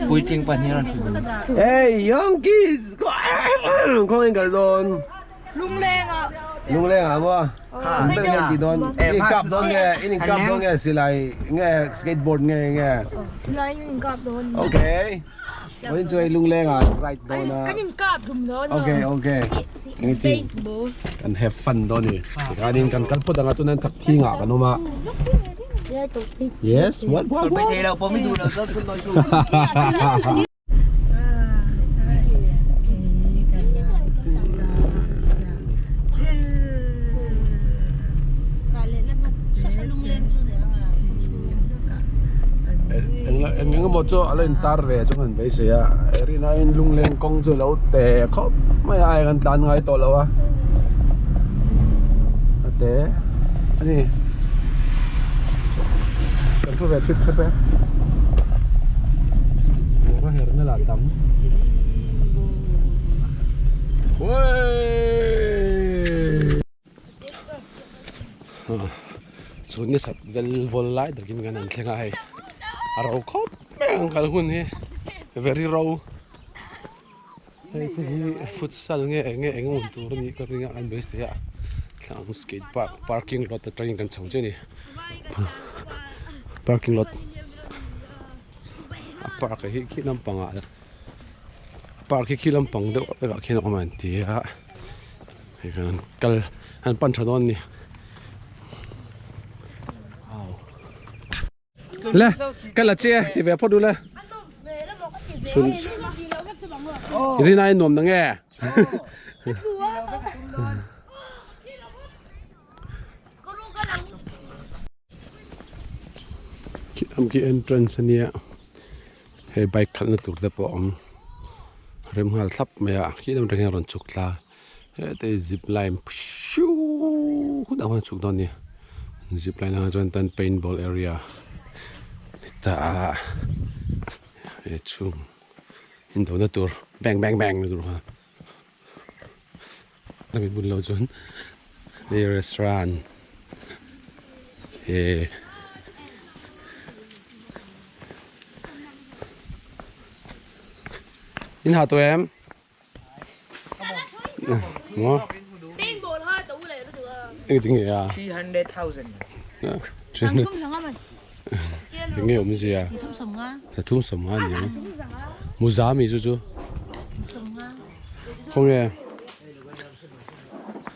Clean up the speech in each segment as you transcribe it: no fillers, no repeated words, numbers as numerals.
Puitling pahnih a rawn hrilh dun. Hey young kids khaw in kal dawn. Lungleng ah. Lungleng ah maw? An bel nge ti dawn. In kap dawn nge in in kap dawn nge silai nge skateboard nge nge. Silai in in kap dawn. Okay. Vawiin chu hei lungleng ah ride dawn a. Kan in kap hlum dawn. Okay okay. Engtin kan have fun dawn ni. Tikhanin kan kal phawt ang a tunan chak thing ah kan awm a. Yes, what what what? Thei lo pawh mi duh lo zawk thun dawn chu. Eng eng emaw chu a lo intar ve chu han beisei a rinaiin lungleng kawng chu a lo te khawp mai a hei kan tlan ngai tawh lo a a te a ni kan thu ve thlip thlep e bawr a her na lah tam Chhun ni sat vel vawl lai takin kan han thleng a hei a ro khawp mai ang kal hun hi very ro hei te hi futsal nge eng nge eng awm tur a nih ka ring a an beisei a thlang skate park parking lot atangin kan chho chiah a ni parking lot a park hi khi lampangah park hi khi lampang deuh vekah khian a awm a an ti a. Hei kan kal an pan tha dawn a ni le ka la che ti ve phawt ule sun rina nuam na nge Khilam khi entrance ania hei bike khalhna tur te pawh a awm rem nghal thlap mai a khilam atang hian a rawn chhuk thla a heta hi zip line hriuu hunah khuan a chhuk dawn a ni zip line ah chuan tan paint ball area hetah he chhung indona tur bang bang bang na tur kha Hemi bul lo chuan hei restaurant he in ha tawh em maw engti nge a 300,000 300 enge awmzia 350 a ni ang muza mi chu chu. Khawnge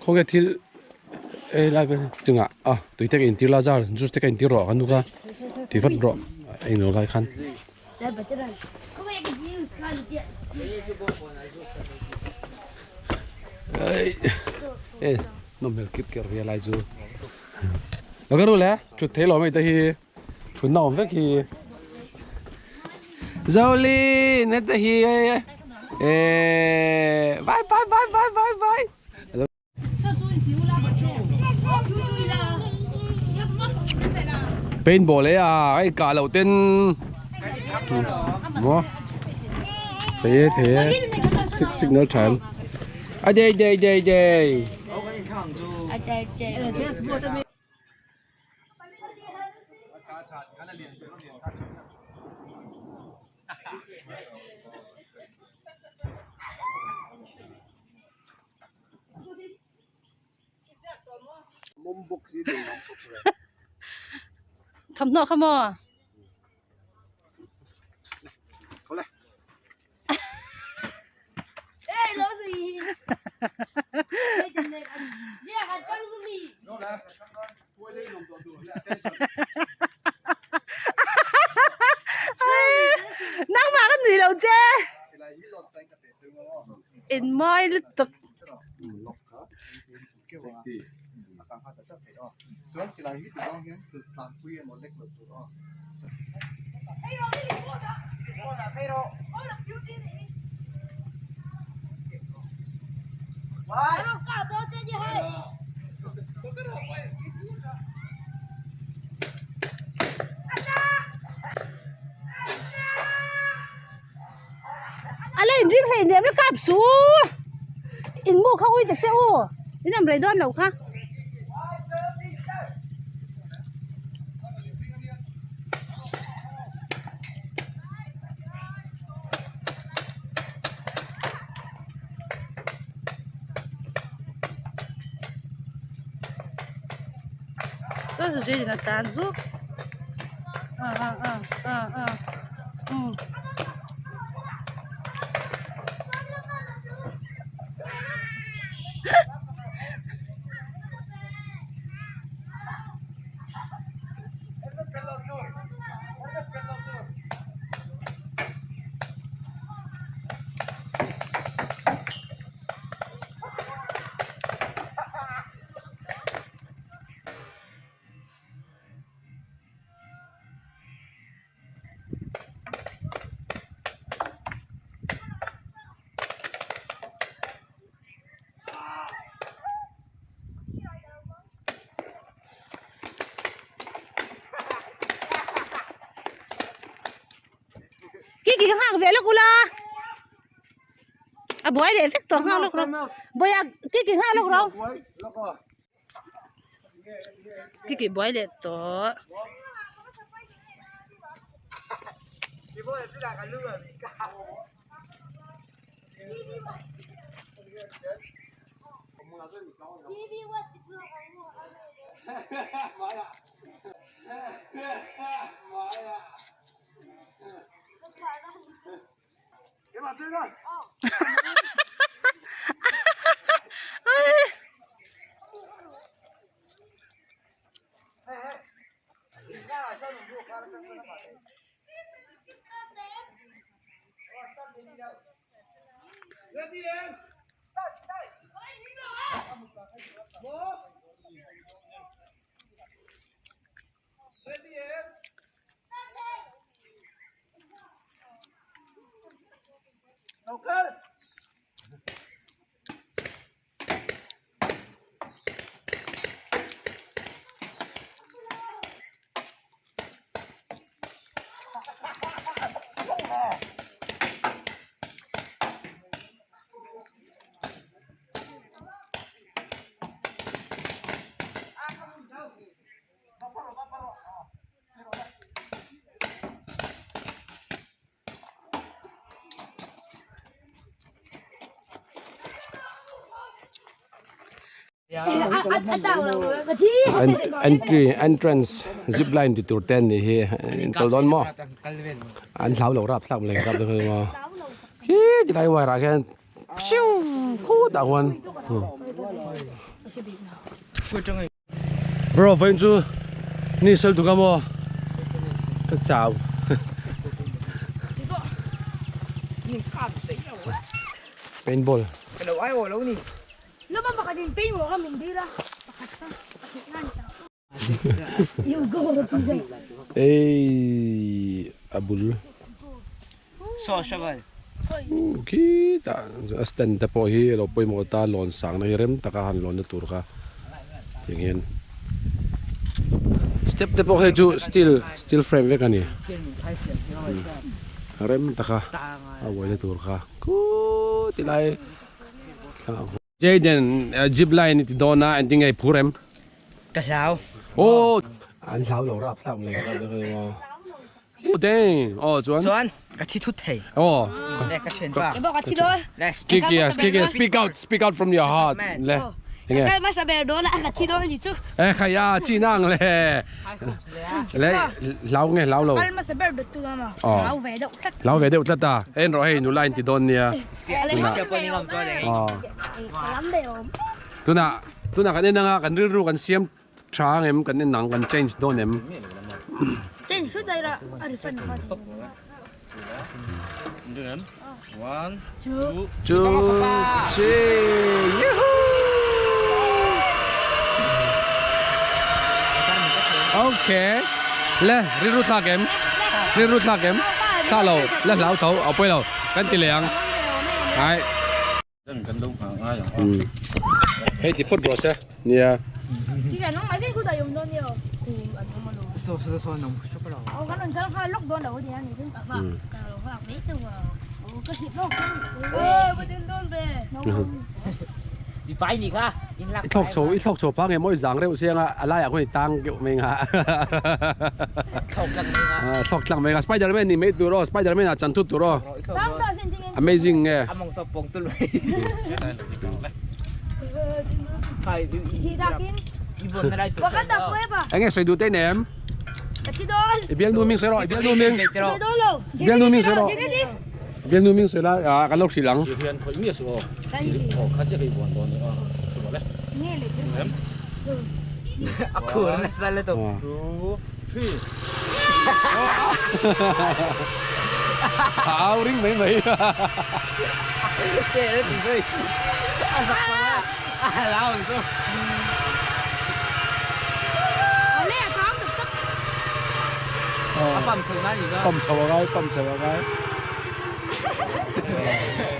khawnge thil ei lai vel chungah a tui te ka intir la zar juice te ka intir rawh ka nu kha ti vat rawh a eng lo lai khan. Ei nawm hmel kip ker ve lai chu lo ka ru le thut thei lo mai te hi. Thutna awm vek hi Zolin heta hi eh bye bye bye bye bye bye Paintball e a hei kah loh ten maw thei e thei e signal tha em a dei dei dei dei. Thawmhnaw kha maw? Nangmah ka nui lo che. In mawi lutuk. A la inring hlei nem la kap su in mu kha ui ta che u in awm rei dawn lo kha. Saw saw Jaden a tlan zuk a a a a a umm. Ki ki nghak ve lawk ula a buai leh vek tawh nghak lawk rawh buai a ki ki nghak lawk rawh ki ki buai leh tawh. Entry entrance zip line ti tur te an nih hi in kal dawn maw an hlau lo rap thlak mai rap dawn maw khi ti lai wire ah khian phiu khutah khuan bro vawiin chu ni sel tuk a maw ka chau paintball. Ei a bul khitah a stand te pawh hi a lo pawimawh ta lawn sangna hi rem taka han lawnna tur kha tiang hian step te pawh hei chu steel steel frame vek a ni rem taka a uaina tur kha khuti lai. Jayden zip line i ti dawn a engtin nge i phur em? Ka hlau. Aw an hlau lo rap thlak mai lo dang aw chuan Chuan ka thi thut thei. Aw Le ka thian pa. Ka thi dawn. Le Kiki Kiki speak out speak out from your heart le enge Ka kal hmasa ber dawn a ka thi dawn a ni chu. E khaia chi nang le le hlau nge hlau lo. Kal hmasa ber bet tu ama. Hlau ve deuh tlat. Hlau ve deuh tlat a en rawh hei nula in ti dawn nia. Tunah tunah kan en anga kan rilru kan siam tha ang em kan en ang kan change dawn em. Two, three, yoo-hoo! Okay. Le, rilru thlak em? Rilru thlak em? Thla lo, le hlau tho, a pawi lo. Kan ti leh ang. Ai. Hei ti phawt rawh se. Nia. I thlawk chho i thlawk chho phang em aw i zang reuh siang a a laiah khuan i tang keuh mai nga thlawk tlang mai nga spiderman ni mai tur aw spiderman ah chan thut tur aw amazing nge Enge sawi duh te nem? I bialnu hming sawi rawh, i bialnu hming. Bialnu hming sawi rawh. Bialnu hming sawi la, ah kan lo hrilh ang. A au ring mai mai. Pump chho a ngai, pump chho a ngai.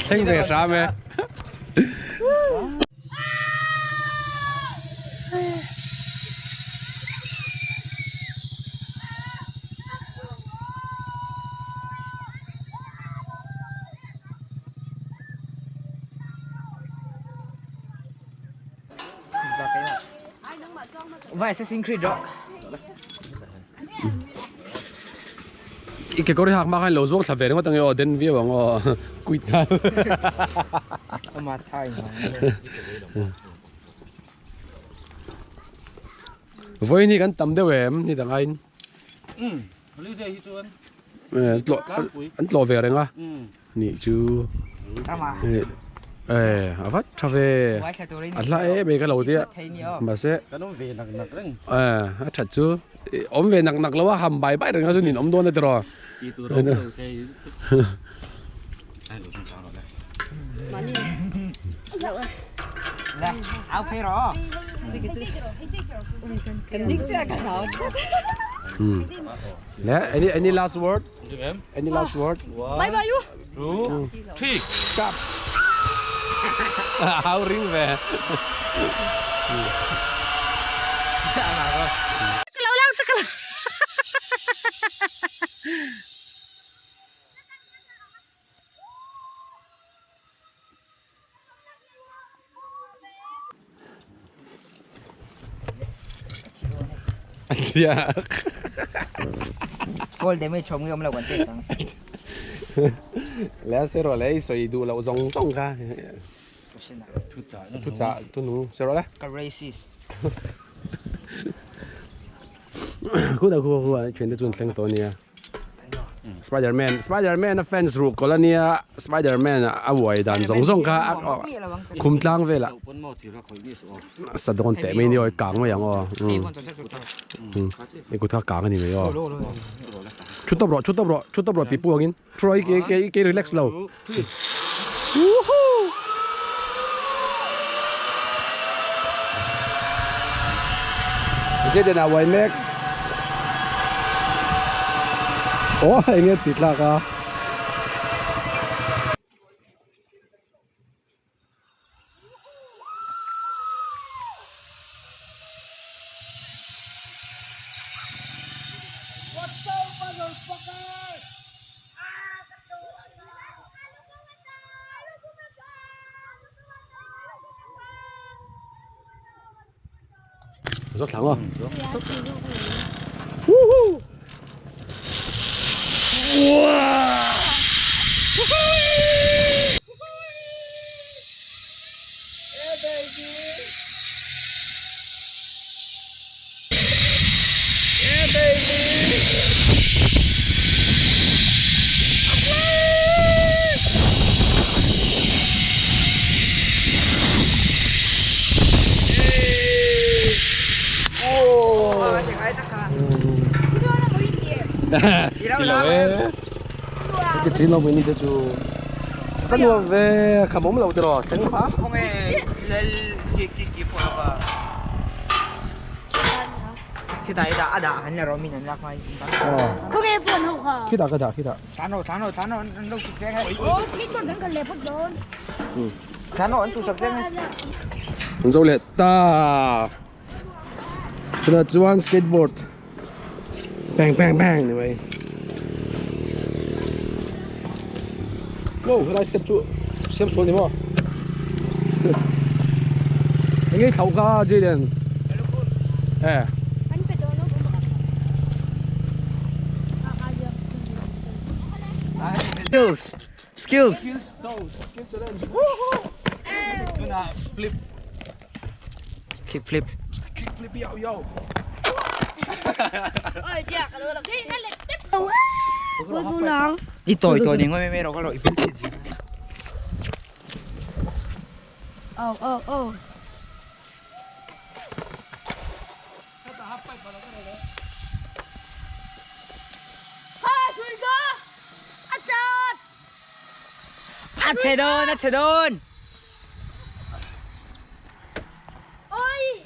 Thleng ve hram e. Vai Assassin's Creed rawh. I kekawr hi hak hma khan lo zuang thla ve ringawt ange aw den viau ang aw quit nghal. Ama thai ma. Vawiin hi kan tam deuh em ni dang aiin. Umm holiday hi chuan an tlawh ve reng a nih chu eh a vat tha ve a hla em em ka lo tia mahse kan awm ve nak nak reng eh a that chu awm ve nak nak lo a ham bai bai reng kha chu nin awm dawn a tiraw tih tur awm lo thei Le any any last word? Any last word? Bye bye you. 2 3 Kap. Hau ring ve. Ka lo lang che ka lo. Fall damage awm nge awm lo kan test ang. Le se rawh le i sawi duh loh zawng zawng kha. Thu chah thu nung se rawh le. Ka racist. Khuna khu khu a thiante chu an thleng tawh a nia. Spiderman Spiderman a fans ruh kawlh a nia Spiderman a uai dan zawng zawng kha a khum tlang velah sa dawn teh mai ni aw i kang mai ang aw i kut kha kang a ni mai aw thu tawp rawh thu tawp rawh thu tawp rawh tih pawh angin thu rawh i ke i ke relax lo woohoo. Jaden a uai mek aw eng nge ti tlak a. Zo thlang aw. Woohoo! Ka nuam ve kham awm lo tiraw thleng hma. Khitah ka dah khitah. An zo leh ta. Tunah chuan skateboard bang bang bang ni mai. Wow helai step chu siam sual ni maw. Eng nge thlauh kha Jayden? Eh. Skills. Skills. Flip. Kick flip. flip yo yo. Ôi chà, cái đó là cái nó lại tiếp tục. Ôi cô lòng. 你对对，你我咩咩落个落， Ồ ồ ồ. Ha, chui cơ. A chợt. 阿切顿阿切顿， Ôi.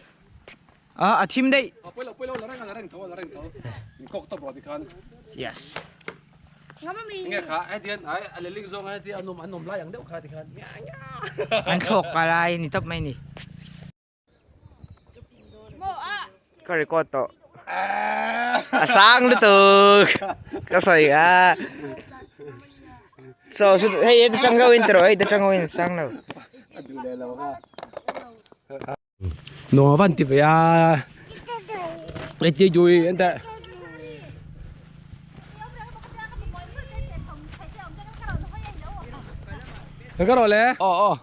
啊阿添的 A pawilo pawilo la reng la reng tho la reng tho. In kawk tawp rawh tikhan. ，yes， Ngắm mi. Nge kha ai tian ai a leling zawng ai tia an awm lai ang deuh kha tikhan. อันโขกอะไรนี่ทับไม่นี่ Mộ ạ. ก็รีคอร์ดต่ออาสางลุตุกก็ใส่อ่ะ so so hey ito chang gawin tro hey ito chang gawin sang lo Nuam van ti ve a. Ai tia vui anh ta. Cái rồi lẽ. Ờ ờ.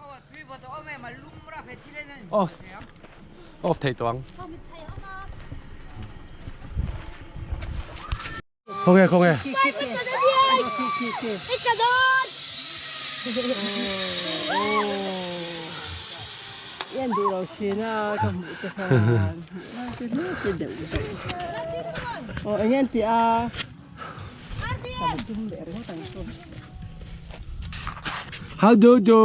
Off. Off thei tuang. Không nghe không nghe. Quay với cả đi. Ít cả đón. Yan du lo china ka mu te khan. Te ni te deuh. Oh, engen ti a. How do do?